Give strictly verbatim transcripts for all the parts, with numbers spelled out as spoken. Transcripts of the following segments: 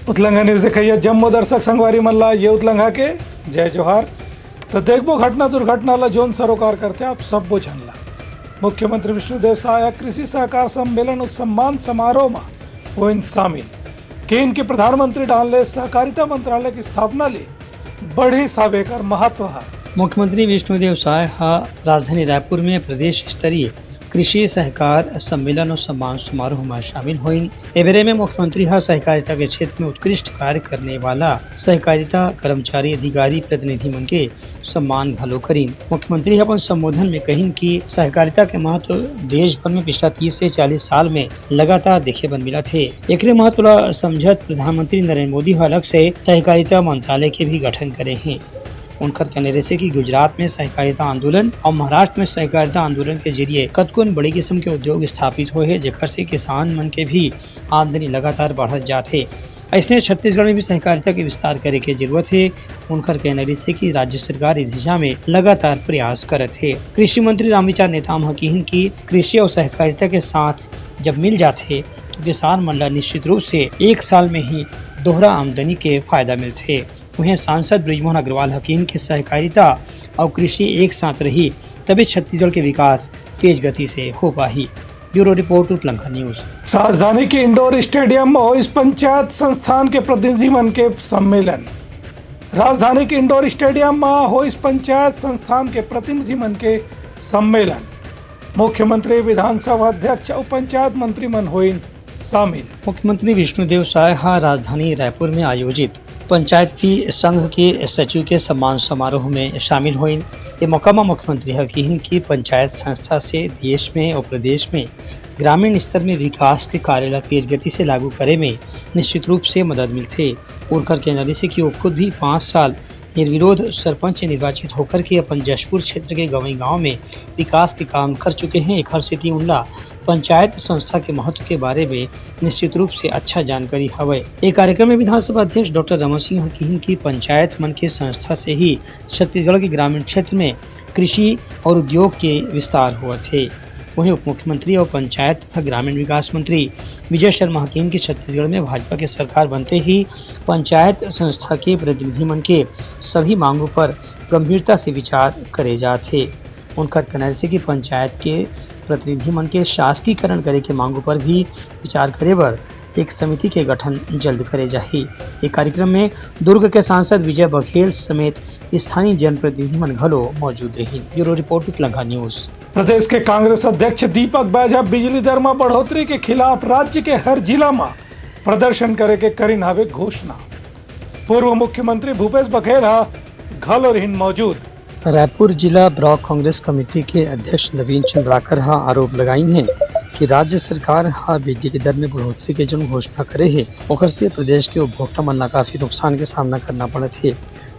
उतलंघा news देखइया जम्मो दर्शक संगवारी मन ला ये उतलंघा के जय जोहार। तो देखबो घटना दुर्घटना ला जोन सरोकार करथे आप सब्बो झन ला। मुख्यमंत्री विष्णुदेव साय कृषि सहकार सम्मेलन अउ सम्मान समारोह मा होइन शामिल। केन के प्रधानमंत्री डाहर ले सहकारिता मंत्रालय के स्थापना ले बढ़िस हावे एकर महत्व ह। मुख्यमंत्री विष्णुदेव साय ह राजधानी रायपुर में प्रदेश स्तरीय कृषि सहकार सम्मेलन अउ सम्मान समारोह में शामिल होइन। ए बेरे में मुख्यमंत्री ह सहकारिता के क्षेत्र में उत्कृष्ट कार्य करने वाला सहकारिता कर्मचारी, अधिकारी, प्रतिनिधि मन के सम्मान घलो करिन। मुख्यमंत्री ह अपन संबोधन में कहिन कि सहकारिता के महत्व देश भर में पिछला तीस से चालीस साल में लगातार देखे बर मिलत हे। एकरे महत्व ला समझत प्रधानमंत्री नरेंद्र मोदी ह अलग से सहकारिता मंत्रालय के भी गठन करे हे। उनकर कहना रहिसे कि गुजरात में सहकारिता आंदोलन अउ महाराष्ट्र में सहकारिता आंदोलन के जरिए कतकोन बड़े किस्म के उद्योग स्थापित होए हे, जेकर से किसान मन के भी आमदनी लगातार बढ़त जात हे। अइसने छत्तीसगढ़ में भी सहकारिता के विस्तार करे के जरूरत हे। उनकर कहना रहिसे कि राज्य सरकार इस दिशा में लगातार प्रयास करत हे। कृषि मंत्री रामविचार नेताम ह किहिन कि कृषि अउ सहकारिता के साथ जब मिल जाथे, तो किसान मन ला निश्चित रूप से एक साल में ही दोहरा आमदनी के फायदा मिलथे। उहें सांसद बृजमोहन अग्रवाल ह किहिन कि सहकारिता अउ कृषि एक साथ रही, तबे छत्तीसगढ़ के विकास तेज गति से हो पाही। Bureau report, Utlangha news. राजधानी के इंडोर स्टेडियम में होइस पंचायत संस्थान के प्रतिनिधि मन के सम्मेलन। राजधानी के इंडोर स्टेडियम में होइस पंचायत संस्थान के प्रतिनिधि मन के सम्मेलन। मुख्यमंत्री, विधानसभा अध्यक्ष अउ पंचायत मंत्री मन होइन शामिल। मुख्यमंत्री विष्णुदेव साय ह राजधानी रायपुर में आयोजित पंचायती संघ के सचिव के सम्मान समारोह में शामिल होइन। ए मौका म मुख्यमंत्री ह किहिन कि पंचायत संस्था से देश में अउ प्रदेश में ग्रामीण स्तर में विकास के कार्य ला तेज गति से लागू करे में निश्चित रूप से मदद मिलथे। उनकर कहना रहिसे कि वो खुद भी पाँच साल निर्विरोध सरपंच निर्वाचित होकर के अपन जशपुर क्षेत्र के गंवई गांव में विकास के काम कर चुके हैं। एखर सेती उनला पंचायत संस्था के महत्व के बारे में निश्चित रूप से अच्छा जानकारी हवय। ए कार्यक्रम में विधानसभा अध्यक्ष डॉक्टर रमन सिंह ह किहिन कि पंचायत मन के संस्था से ही छत्तीसगढ़ के ग्रामीण क्षेत्र में कृषि और उद्योग के विस्तार होवत हे। वहीं उप मुख्यमंत्री और पंचायत तथा ग्रामीण विकास मंत्री विजय शर्मा ह किहिन कि छत्तीसगढ़ में भाजपा के सरकार बनते ही पंचायत संस्था के प्रतिनिधि मन के सभी मांगों पर गंभीरता से विचार करे जात हे। उनकर कहना रहिसे कि पंचायत के प्रतिनिधि मन के शासकीकरण करे के मांगों पर भी विचार करे बर एक समिति के गठन जल्द करे जाही। ये कार्यक्रम में दुर्ग के सांसद विजय बघेल समेत स्थानीय जनप्रतिनिधि मन घलो मौजूद रही। Bureau report, Utlangha news. प्रदेश के कांग्रेस अध्यक्ष दीपक बैज ह बिजली दर म बढ़ोतरी के खिलाफ राज्य के हर जिला म प्रदर्शन करे के करिन हावे घोषणा। पूर्व मुख्यमंत्री भूपेश बघेल ह घलो रहिन मौजूद। रायपुर जिला ब्लॉक कांग्रेस कमेटी के अध्यक्ष नवीन चंद्राकर ह आरोप लगाइन हे कि राज्य सरकार ह बिजली के दर में बढ़ोतरी के जउन घोषणा करे हे, ओकर से प्रदेश के उपभोक्ता मन ला काफी नुकसान के सामना करना पड़त हे।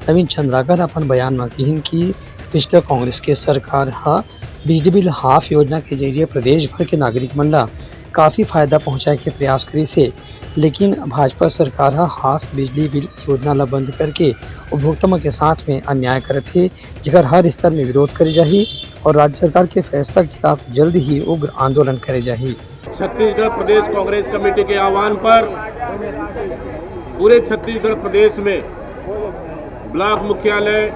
नवीन चंद्राकर अपन बयान म किहिन कि पिछला कांग्रेस के सरकार ह बिजली बिल हाफ योजना के जरिए प्रदेश भर के नागरिक मन ला काफी फायदा पहुंचाए के प्रयास करिस हे, लेकिन भाजपा सरकार ह हाफ बिजली बिल योजना ला बंद करके उपभोक्ता मन के साथ में अन्याय करत हे, जेकर हर स्तर में विरोध करे जाही और राज्य सरकार के फैसला के खिलाफ जल्द ही उग्र आंदोलन करे जाही। छत्तीसगढ़ प्रदेश कांग्रेस कमेटी के आह्वान पर पूरे छत्तीसगढ़ प्रदेश में ब्लॉक मुख्यालय,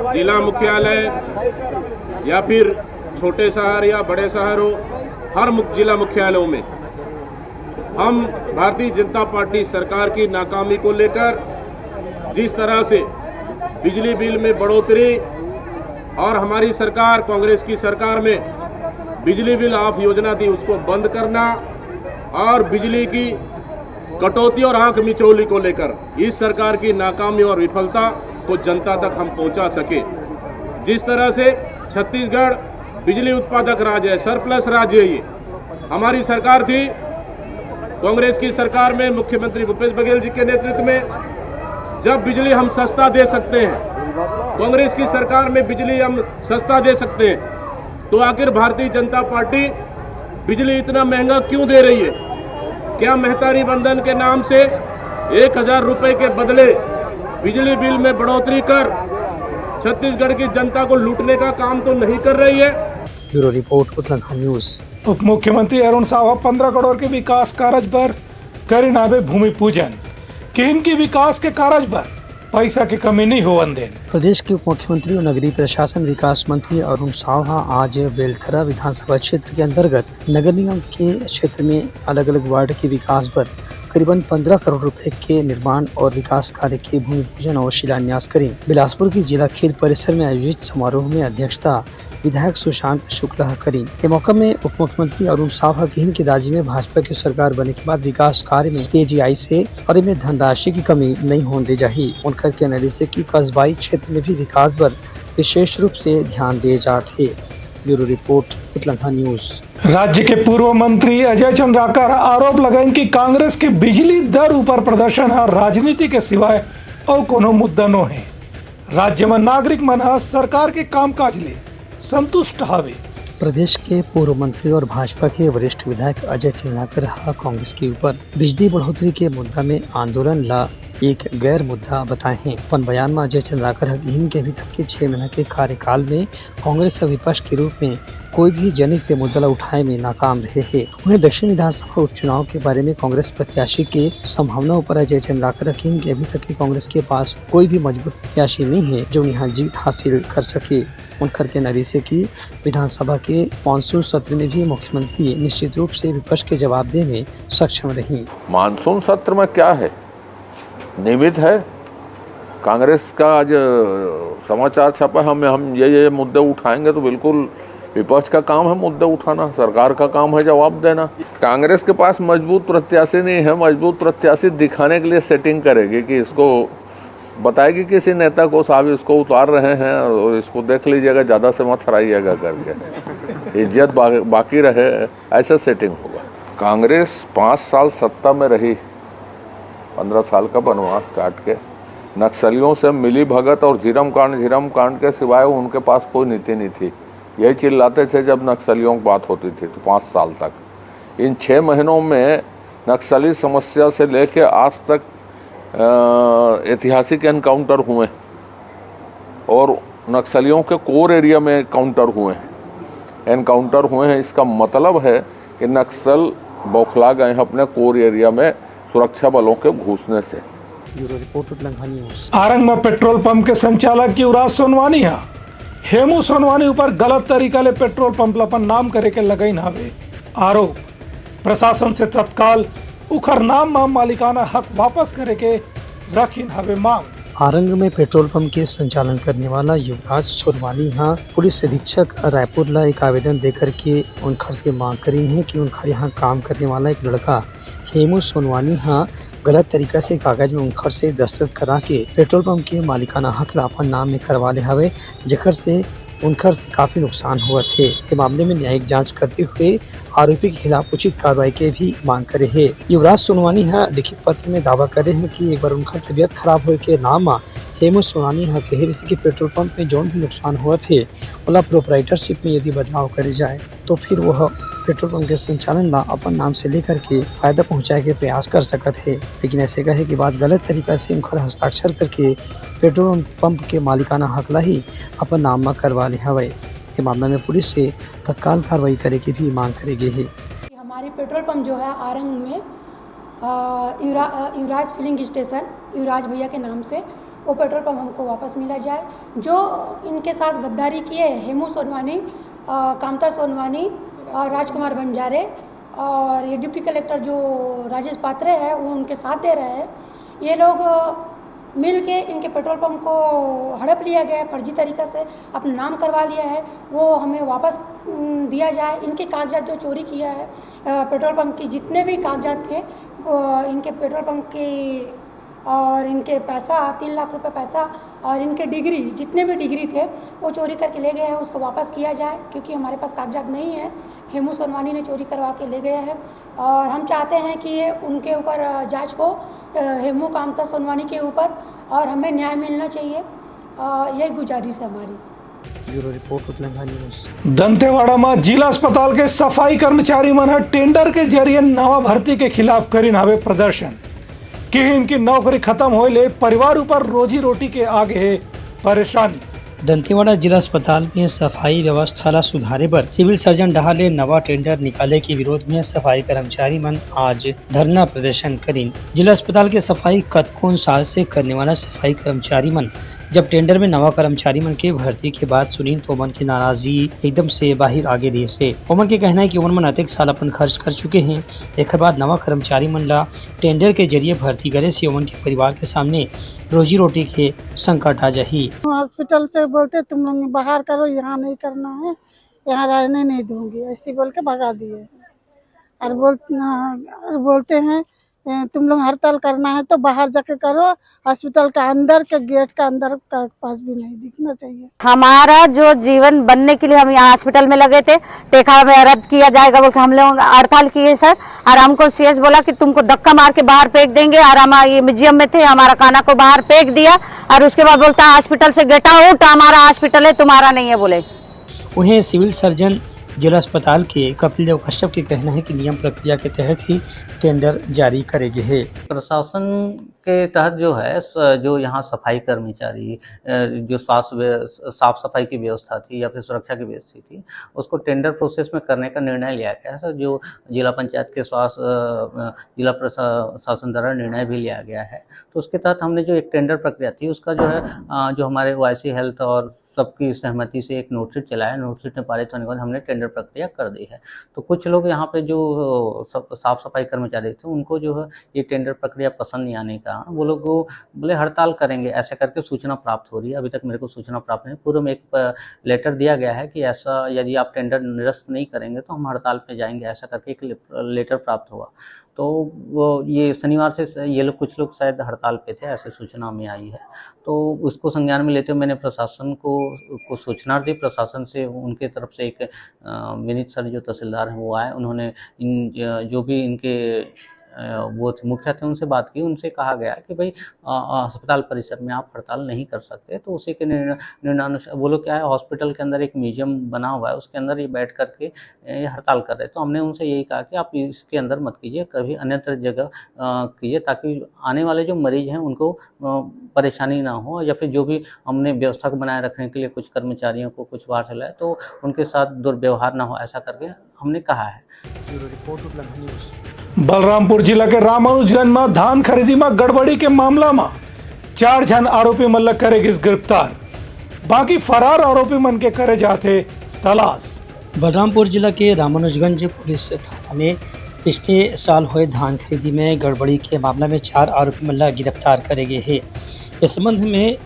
जिला मुख्यालय या फिर छोटे शहर या बड़े शहर हो, हर मु-, जिला मुख्यालयों में हम भारतीय जनता पार्टी सरकार की नाकामी को लेकर, जिस तरह से बिजली बिल में बढ़ोतरी और हमारी सरकार, कांग्रेस की सरकार में बिजली बिल हाफ योजना थी, उसको बंद करना और बिजली की कटौती और आंख मिचौली को लेकर इस सरकार की नाकामी और विफलता को जनता तक हम पहुंचा सके। जिस तरह से छत्तीसगढ़ बिजली उत्पादक राज्य है, सरप्लस राज्य है, ये हमारी सरकार थी, कांग्रेस की सरकार में मुख्यमंत्री भूपेश बघेल जी के नेतृत्व में जब बिजली हम सस्ता दे सकते हैं, कांग्रेस की सरकार में बिजली हम सस्ता दे सकते हैं, तो आखिर भारतीय जनता पार्टी बिजली इतना महंगा क्यों दे रही है? क्या महतारी वंदन के नाम से एक हजार रुपए के बदले बिजली बिल में बढ़ोतरी कर छत्तीसगढ़ की जनता को लूटने का काम तो नहीं कर रही है? Bureau report, Utlangha news. उप मुख्यमंत्री अरुण साव ह पन्द्रह करोड़ के विकास कारज बर करिन हावे भूमि पूजन। किहिन कि विकास के कारज बर पइसा के कमी नइ होवन देन। प्रदेश के उप मुख्यमंत्री और नगरीय प्रशासन विकास मंत्री अरुण साव ह आज बेलथरा विधानसभा क्षेत्र के अंतर्गत नगर निगम के क्षेत्र में अलग-अलग वार्ड के विकास बर करीबन पन्द्रह करोड़ रुपए के निर्माण और विकास कार्य के भूमि पूजन और शिलान्यास करीन। बिलासपुर के जिला खेल परिसर में आयोजित समारोह में अध्यक्षता विधायक सुशांत शुक्ला ह करीन। ए मौका में उप मुख्यमंत्री अरुण साव ह किहिन कि राज्य में भाजपा के सरकार बने के बाद विकास कार्य में तेजी आइस हे और एमे धनराशि की कमी नइ होन दे जाही। उनकर कहना रिहिस हे कि कस्बाई क्षेत्र में भी विकास बर विशेष रूप से ध्यान दिए जात हे। Bureau report, Utlangha news. राज्य के पूर्व मंत्री अजय चंद्राकर आरोप लगाइन कि कांग्रेस के बिजली दर ऊपर प्रदर्शन ह राजनीति के सिवाय अउ कोनो मुद्दा नो हे। राज्य म नागरिक मन ह सरकार के कामकाज ले संतुष्ट हावे। प्रदेश के पूर्व मंत्री और भाजपा के वरिष्ठ विधायक अजय चंद्राकर ह कांग्रेस के ऊपर बिजली बढ़ोतरी के मुद्दा में आंदोलन ला एक गैर मुद्दा बताए हे। अपन बयान में अजय चंद्राकर ह किहिन कि अभी तक के छह महीना के कार्यकाल में कांग्रेस ह विपक्ष के रूप में कोई भी जनहित के मुद्दा ला उठाए में नाकाम रहे हे। वहीं दक्षिण विधानसभा उपचुनाव के बारे में कांग्रेस प्रत्याशी के संभावना ऊपर अजय चंद्राकर ह किहिन कि अभी तक के कांग्रेस के पास कोई भी मजबूत प्रत्याशी नइ हे, जो यहाँ जीत हासिल कर सके। उनकर कहना रिहिस हे कि विधानसभा के मानसून सत्र में भी मुख्यमंत्री निश्चित रूप से विपक्ष के जवाब दे में सक्षम रही। मानसून सत्र में क्या है, नियमित है। कांग्रेस का आज, अ, समाचार छपा, हम, हम ये, ये मुद्दे उठाएंगे, तो बिल्कुल विपक्ष का काम है मुद्दे उठाना, सरकार का काम है जवाब देना। कांग्रेस के पास मजबूत प्रत्याशी नहीं है, मजबूत प्रत्याशी दिखाने के लिए सेटिंग करेगी कि इसको बताएगी किसी नेता को, "साहब, इसको उतार रहे हैं और इसको देख लीजिएगा, ज़्यादा से मत हराइएगा," करके इज्जत बा-, बाकी रहे, ऐसा सेटिंग होगा। कांग्रेस पाँच साल सत्ता में रही, पन्द्रह साल का वनवास काट के, नक्सलियों से मिली भगत और झीरम कांड, झीरम कांड के सिवाय उनके पास कोई नीति नहीं थी। यही चिल्लाते थे जब नक्सलियों की बात होती थी तो पाँच साल तक। इन छः महीनों में नक्सली समस्या से लेके आज तक, अ, ऐतिहासिक एनकाउंटर हुए और नक्सलियों के कोर एरिया में काउंटर हुए हैं, एनकाउंटर हुए हैं। इसका मतलब है कि नक्सल बौखला गए हैं अपने कोर एरिया में सुरक्षा बलों के घुसने से। Bureau report, Utlangha news. Arang में पेट्रोल पंप के संचालक युवराज सोनवानी हा हेमू सोनवानी ऊपर गलत तरीका ले पेट्रोल पंप ला अपन नाम करे के लगाइन हावे आरोप। प्रशासन से तत्काल उखर नाम मा मालिकाना हक वापस करे के रखिन हावे मांग। आरंग में पेट्रोल पंप के संचालन करने वाला युवराज सोनवानी हा पुलिस अधीक्षक रायपुर ला एक आवेदन देकर के उनखर से मांग करीन हे कि उनखर यहाँ काम करने वाला एक लड़का हेमू सोनवानी हा गलत तरीका से कागज में उनखर से दस्तखत करा के पेट्रोल पंप के मालिकाना हक ला अपन नाम में करवा ले हवे, जेकर से उनखर से काफी नुकसान होवत हे। ये मामले में न्यायिक जांच करते हुए आरोपी के खिलाफ उचित कार्रवाई के भी मांग करे हे। युवराज सोनवानी ह लिखित पत्र में दावा करे हे कि एक बार उनखर तबियत खराब होए के नाम म हेमू सोनवानी ह कहे रिहिस कि पेट्रोल पंप में जौन भी नुकसान होवत हे, ओला प्रोपराइटरशिप में यदि बदलाव करे जाए, तो फिर वह पेट्रोल पंप के संचालन ला अपन नाम से लेकर के फायदा पहुंचाए के प्रयास कर सकत हे। लेकिन ऐसे कहे के बाद गलत तरीका से उनखर हस्ताक्षर करके पेट्रोल पंप के मालिकाना हक ला ही अपन नाम म करवा ले हवय। ये मामला में पुलिस से तत्काल कार्रवाई करे के भी मांग करे गे हे। हमारी पेट्रोल पंप जो है आरंग में, अ, युवरा-, अ, युवराज फिलिंग स्टेशन, युवराज भैया के नाम से वो पेट्रोल पंप हमको वापस मिला जाए। जो इनके साथ गद्दारी किए हेमू सोनवानी, अ, कामता सोनवानी और राजकुमार बंजारे और ये डिप्टी कलेक्टर जो राजेश पात्रे है, वो उनके साथ दे रहे हैं। ये लोग, अ, मिल के इनके पेट्रोल पंप को हड़प लिया गया है, फर्जी तरीका से अपना नाम करवा लिया है, वो हमें वापस, उम, दिया जाए। इनके कागजात जो चोरी किया है, अ, पेट्रोल पंप की जितने भी कागजात थे, वो इनके पेट्रोल पंप की और इनके पैसा, तीन लाख रुपए पैसा और इनके डिग्री, जितने भी डिग्री थे, वो चोरी करके ले गए हैं, उसको वापस किया जाए, क्योंकि हमारे पास कागजात नहीं है। हेमू सोनवानी ने चोरी करवा के ले गए हैं और हम चाहते हैं कि ये उनके ऊपर, अ, जांच हो, अ, हेमू कामता सोनवानी के ऊपर, और हमें न्याय मिलना चाहिए। अ, यही गुजारिश है हमारी। Bureau report, Utlangha news. Dantewada म जिला अस्पताल के सफाई कर्मचारी मन ह टेंडर के जरिए नवा भर्ती के खिलाफ करिन हावे प्रदर्शन। किहिन कि नौकरी खत्म होए ले परिवार ऊपर रोजी रोटी के आगे हे परेशानी। दंतेवाड़ा जिला अस्पताल में सफाई व्यवस्था ला सुधारे बर सिविल सर्जन डहार ले नवा टेंडर निकाले के विरोध में सफाई कर्मचारी मन आज धरना प्रदर्शन करिन। जिला अस्पताल के सफाई कतकोन साल से करने वाला सफाई कर्मचारी मन जब टेंडर में नवा कर्मचारी मन के भर्ती के बात सुनिन, तो ओमन के नाराजगी एकदम से बाहिर आगे रहिस हे। ओमन के कहना है कि ओमन मन अतेक साल अपन खर्च कर चुके हैं, एकर बाद नवा कर्मचारी मन ला टेंडर के जरिए भर्ती करे से ओमन के परिवार के सामने रोजी रोटी के संकट आ जाही। हॉस्पिटल से बोलते, "तुम लोग बाहर करो, यहाँ नहीं करना है, यहाँ रहने नहीं दूंगी," ऐसे बोल के भगा दिए। और बोल, और बोलते हैं, "ए, तुम लोग हड़ताल करना है तो बाहर जाके करो, हॉस्पिटल का अंदर के गेट का अंदर का पास भी नहीं दिखना चाहिए।" हमारा जो जीवन बनने के लिए हम यहाँ हॉस्पिटल में लगे थे, टेका में रद्द किया जाएगा बोल के हम लोग हड़ताल किए सर। और हमको सीएस बोला कि तुमको धक्का मार के बाहर फेंक देंगे, और हम ये म्यूजियम में थे, हमारा काना को बाहर फेंक दिया। और उसके बाद बोलता है, "हॉस्पिटल से गेट आउट, हमारा हॉस्पिटल है, तुम्हारा नहीं है," बोले। उहें सिविल सर्जन जिला अस्पताल के कपिल देव कश्यप के कहना है कि नियम प्रक्रिया के तहत ही टेंडर जारी करे गे हे। प्रशासन के तहत जो है, स-, जो यहाँ सफाई कर्मचारी, अ, जो स्वास्थ्य व्य-, साफ सफाई की व्यवस्था थी या फिर सुरक्षा की व्यवस्था थी, उसको टेंडर प्रोसेस में करने का निर्णय लिया गया है सर। जो जिला पंचायत के स्वास्थ्य, अ, अ, जिला प्रशा-, शासन द्वारा निर्णय भी लिया गया है, तो उसके तहत हमने जो एक टेंडर प्रक्रिया थी, उसका जो है, अ, जो हमारे वाईसी हेल्थ और सबकी सहमति से एक नोटशीट चला है। नोटशीट में पारित होने के बाद हमने टेंडर प्रक्रिया कर दी है। तो कुछ लोग यहाँ पे जो, अ, स-, साफ सफाई कर्मचारी थे, उनको जो है ये टेंडर प्रक्रिया पसंद नहीं आने के कारण वो लोग वो बोले हड़ताल करेंगे, ऐसा करके सूचना प्राप्त हो रही है। अभी तक मेरे को सूचना प्राप्त नहीं। पूर्व में एक, अ, लेटर दिया गया है कि ऐसा यदि आप टेंडर निरस्त नहीं करेंगे तो हम हड़ताल पे जाएंगे, ऐसा करके एक ले-, लेटर प्राप्त हुआ। तो वो ये शनिवार से स-, ये लोग, कुछ लोग शायद हड़ताल पे थे, ऐसे सूचना हमें आई है। तो उसको संज्ञान में लेते हुए मैंने प्रशासन को, को सूचना दी। प्रशासन से उनके तरफ से एक, अ, विनीत सर जो तहसीलदार हैं वो आए, उन्होंने इन, अ, जो भी इनके, अ, वो थे, मुखिया थे, उनसे बात की। उनसे कहा गया कि भाई, अ, अ, अस्पताल परिसर में आप हड़ताल नहीं कर सकते। तो उसी के निर्णय-, निर्णानुसार वो लोग क्या है, हॉस्पिटल के अंदर एक म्यूजियम बना हुआ है, उसके अंदर ये बैठ करके ये हड़ताल कर रहे हैं। तो हमने उनसे यही कहा कि आप इसके अंदर मत कीजिए, कभी अन्यत्र जगह, अ, कीजिए, ताकि आने वाले जो मरीज हैं उनको, अ, परेशानी ना हो, या फिर जो भी हमने व्यवस्था को बनाए रखने के लिए कुछ कर्मचारियों को कुछ बाहर से लाए तो उनके साथ दुर्व्यवहार ना हो, ऐसा करके हमने कहा है। Bureau report, Uttarakhand news. Balrampur जिला के रामानुजगंज म धान खरीदी म गड़बड़ी के मामला म चार झन आरोपी मन ल करे गिस गिरफ्तार। बाकी फरार आरोपी मन के करे जाथे तलाश। बलरामपुर जिला के रामानुजगंज पुलिस थाना में पिछले साल होए धान खरीदी में गड़बड़ी के मामला में चार आरोपी मन ल गिरफ्तार करे गे हे। इस संबंध में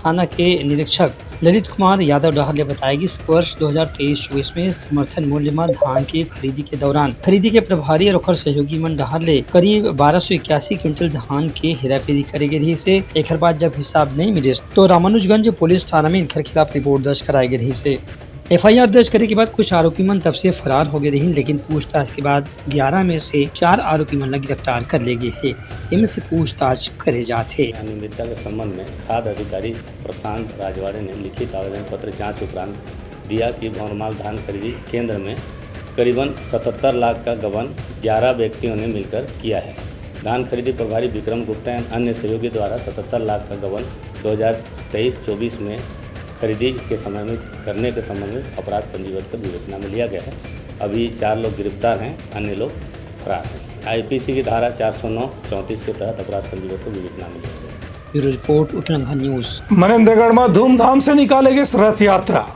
थाना के निरीक्षक ललित कुमार यादव डहार ले बताए गिस, वर्ष दो हज़ार तेईस चौबीस में समर्थन मूल्य म धान के खरीदी के दौरान खरीदी के प्रभारी और ओकर सहयोगी मन डहार ले करीब बारह सौ इक्यासी क्विंटल धान के हेराफेरी करे गे रहिस हे। एखर बाद जब हिसाब नहीं मिलिस, तो रामानुजगंज पुलिस थाना में इनकर खिलाफ रिपोर्ट दर्ज कराए गे रहिस हे। एफआईआर दर्ज करे के बाद कुछ आरोपी मन तब से फरार हो गए रहिन, लेकिन पूछताछ के बाद ग्यारह में से चार आरोपी मन ला गिरफ्तार कर ले गे हे। एमे से पूछताछ करे जात हे। अनियमितता के संबंध में खाद्य अधिकारी प्रशांत राजवाड़े ने लिखित आवेदन पत्र जांच उपरांत दिया कि भंवरमाल धान खरीदी केंद्र में करीबन सतहत्तर लाख का गबन ग्यारह व्यक्तियों ने मिलकर किया है। धान खरीदी प्रभारी विक्रम गुप्ता एवं अन्य सहयोगी द्वारा सतहत्तर लाख का गबन दो हज़ार तेईस चौबीस में खरीदी के समय में करने के संबंध में अपराध पंजीबद्ध कर विवेचना में लिया गया है। अभी चार लोग गिरफ्तार हैं, अन्य लोग फरार हैं। आईपीसी की धारा चार सौ नौ चौंतीस के तहत अपराध पंजीबद्ध कर विवेचना में लिया गया है। Bureau report, Uttarakhand news. Manendragarh में धूमधाम से निकाले गिस रथ यात्रा।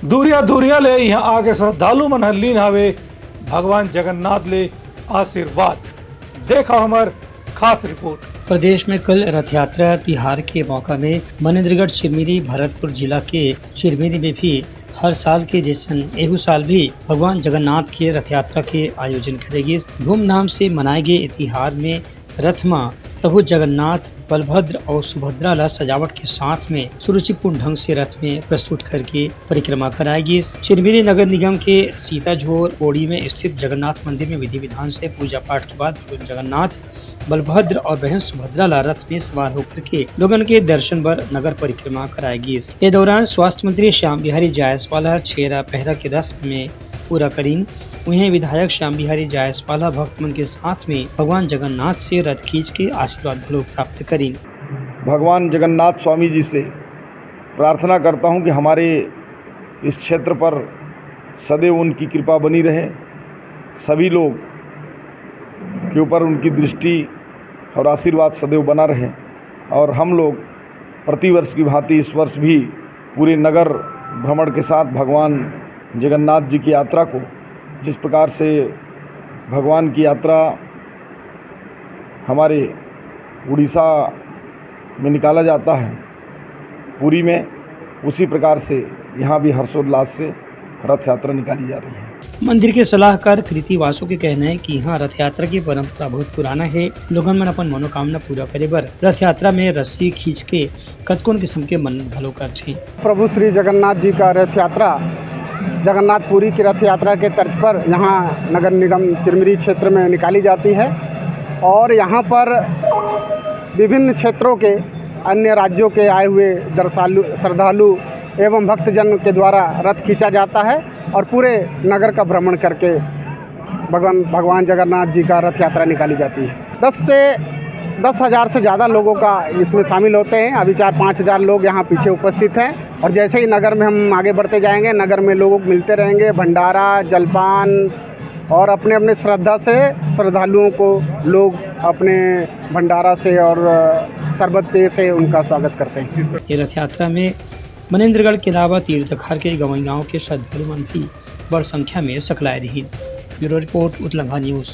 दूरिया दूरिया ले यहाँ आके श्रद्धालु मन ह लीन हवे भगवान जगन्नाथ ले आशीर्वाद। देखा हमर खास रिपोर्ट। प्रदेश में कल रथ यात्रा तिहार के मौका में मनेंद्रगढ़ चिरमिरी भरतपुर जिला के चिरमिरी में भी हर साल के जैसन एहू साल भी भगवान जगन्नाथ के रथ यात्रा के आयोजन करे गिस। धूमधाम से मनाए गे ए तिहार में रथ म प्रभु जगन्नाथ, बलभद्र और सुभद्रा ला सजावट के साथ में सुरुचिपूर्ण ढंग से रथ में प्रस्तुत करके परिक्रमा कराए गिस। चिरमिरी नगर निगम के सीताझोर ओड़ी में स्थित जगन्नाथ मंदिर में विधि विधान से पूजा पाठ के बाद प्रभु जगन्नाथ, बलभद्र और बहन सुभद्रा ला रथ में सवार होकर के लोगन के दर्शन बर नगर परिक्रमा कराए गिस। ये दौरान स्वास्थ्य मंत्री श्याम बिहारी जायसवाल ह छेरा पहरा के रस्म में पूरा करीन। उहें विधायक श्याम बिहारी जायसवाल ह भक्त मन के साथ में भगवान जगन्नाथ से रथ खींच के आशीर्वाद घलो प्राप्त करीन। भगवान जगन्नाथ स्वामी जी से प्रार्थना करता हूँ कि हमारे इस क्षेत्र पर सदैव उनकी कृपा बनी रहे, सभी लोग के ऊपर उनकी दृष्टि और आशीर्वाद सदैव बना रहे और हम लोग प्रतिवर्ष की भांति इस वर्ष भी पूरे नगर भ्रमण के साथ भगवान जगन्नाथ जी की यात्रा को, जिस प्रकार से भगवान की यात्रा हमारे उड़ीसा में निकाला जाता है पुरी में, उसी प्रकार से यहाँ भी हर्षोल्लास से रथ यात्रा निकाली जा रही है। मंदिर के सलाहकार कृति वासु के कहना है कि यहाँ रथ यात्रा की परंपरा बहुत पुराना है। लोगन मन अपन मनोकामना पूरा करे बर रथ यात्रा में रस्सी खींच के कतकोन किस्म के मन घलो करथे। प्रभु श्री जगन्नाथ जी का रथ यात्रा जगन्नाथपुरी की रथ यात्रा के तर्ज पर यहाँ नगर निगम चिरमिरी क्षेत्र में निकाली जाती है और यहाँ पर विभिन्न क्षेत्रों के, अन्य राज्यों के आए हुए दर्शालु श्रद्धालु एवं भक्तजन के द्वारा रथ खींचा जाता है और पूरे नगर का भ्रमण करके भगवान भगवान जगन्नाथ जी का रथ यात्रा निकाली जाती है। दस से दस हज़ार से ज़्यादा लोगों का इसमें शामिल होते हैं। अभी चार पाँच हज़ार लोग यहाँ पीछे उपस्थित हैं और जैसे ही नगर में हम आगे बढ़ते जाएंगे, नगर में लोग मिलते रहेंगे। भंडारा, जलपान और अपने अपने श्रद्धा से श्रद्धालुओं को लोग अपने भंडारा से और शरबत पेय से उनका स्वागत करते हैं। ये रथ यात्रा में मनेंद्रगढ़ के अलावा तीर्थखार के गंवई गांव के श्रद्धालु मन भी बड़ संख्या में सकलाए रहिन। Bureau report, Utlanga news.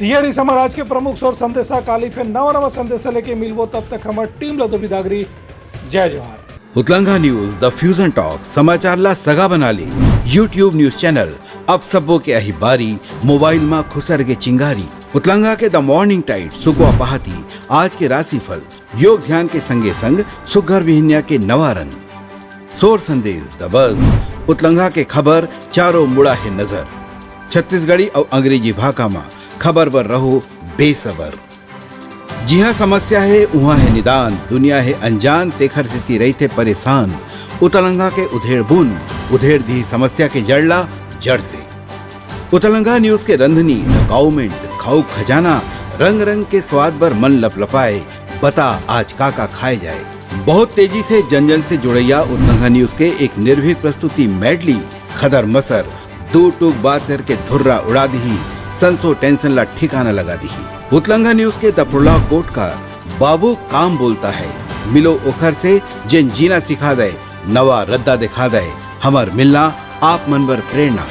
ये रहिस हमर आज के प्रमुख सौर संदेशा। काली फिर नवा नवा संदेशा लेके मिलबो, तब तक हमर टीम ला दो बिदागरी। जय जोहार। उतलंगा न्यूज, द फ्यूजन टॉक, समाचार ला सगा बना ले। YouTube न्यूज चैनल अब सबो के अही बारी, मोबाइल मा खुसर के चिंगारी। उतलंगा के द मॉर्निंग टाइड, सुकवा पहाती, आज के राशिफल, योग ध्यान के संगे संग सुग्घर बिहनिया के नवा रंग। सोर संदेश द बज, उतलंगा के खबर चारों मुड़ा हे नजर। छत्तीसगढ़ी अउ अंग्रेजी भाखा मा खबर बर रहो बेसबर। जिहाँ समस्या हे, उहाँ हे निदान, दुनिया हे अनजान, तेखर सेती रहिथे परेशान। उतलंगा के उधेड़ बुन, उधेड़ दिही समस्या के जड़ ला जड़ से। उतलंगा न्यूज के रंधनी, द काउमेंट, खाऊ खजाना, रंग रंग के स्वाद बर मन लपलपाए, बता आज का का खाए जाए। बहुत तेजी से जन जन से जुड़ैया उतलंगा न्यूज के एक निर्भीक प्रस्तुति मेडली, खदर मसर, दू टूक बात करके धुर्रा उड़ा दिही, संसो टेंशन ला ठिकाना लगा दिही। उतलंगा न्यूज के द प्रोलॉग कोट का बाबू काम बोलता है, मिलो ओखर से जेन जीना सिखा दे, नवा रद्दा दिखा दे, हमर मिलना आप मन बर प्रेरणा।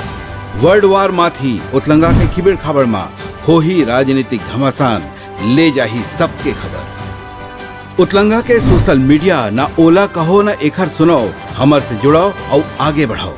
वर्ल्ड वार माथी उतलंगा के खिबेड़ खाबड़ मा होही राजनीतिक घमासान, ले जाही सबके खबर। उतलंगा के सोशल मीडिया, ना ओला कहो ना एखर सुनाओ, हमर से जुड़ाओ अउ आगे बढ़ाओ।